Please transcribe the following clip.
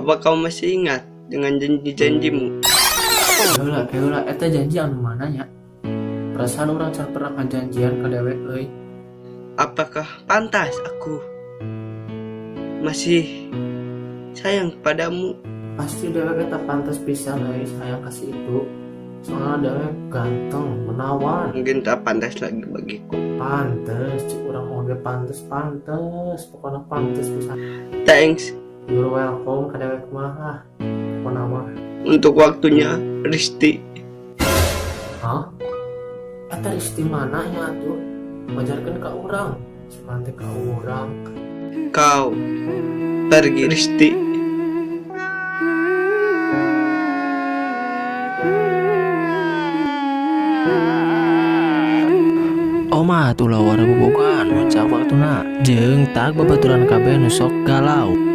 Apa kau masih ingat dengan janji-janjimu? Heula, heula, eta janji anu mana nya? Perasaan urang can pernah ngajanjian ka dewek euy. Apakah pantas aku masih sayang padamu? Pasti dewek eta pantas pisan euy sayang kasih itu. Soalnya dewek ganteng, menawan. Mungkin tak pantas lagi bagiku. Pantes, cik urang oge pantes, pantes, pokoknya pantes pisan. Thanks. You're welcome ka dewek mah ah. Pokoknya mah. Untuk waktunya, Risti. Hah? Eta Risti mana nya atuh? Ngajarkeun ka urang, sugan teh ka urang. Kau pergi, Risti. Omat ulah wara bobogohan wancak waktuna jeung tag babaturan kabeh nu sok galau.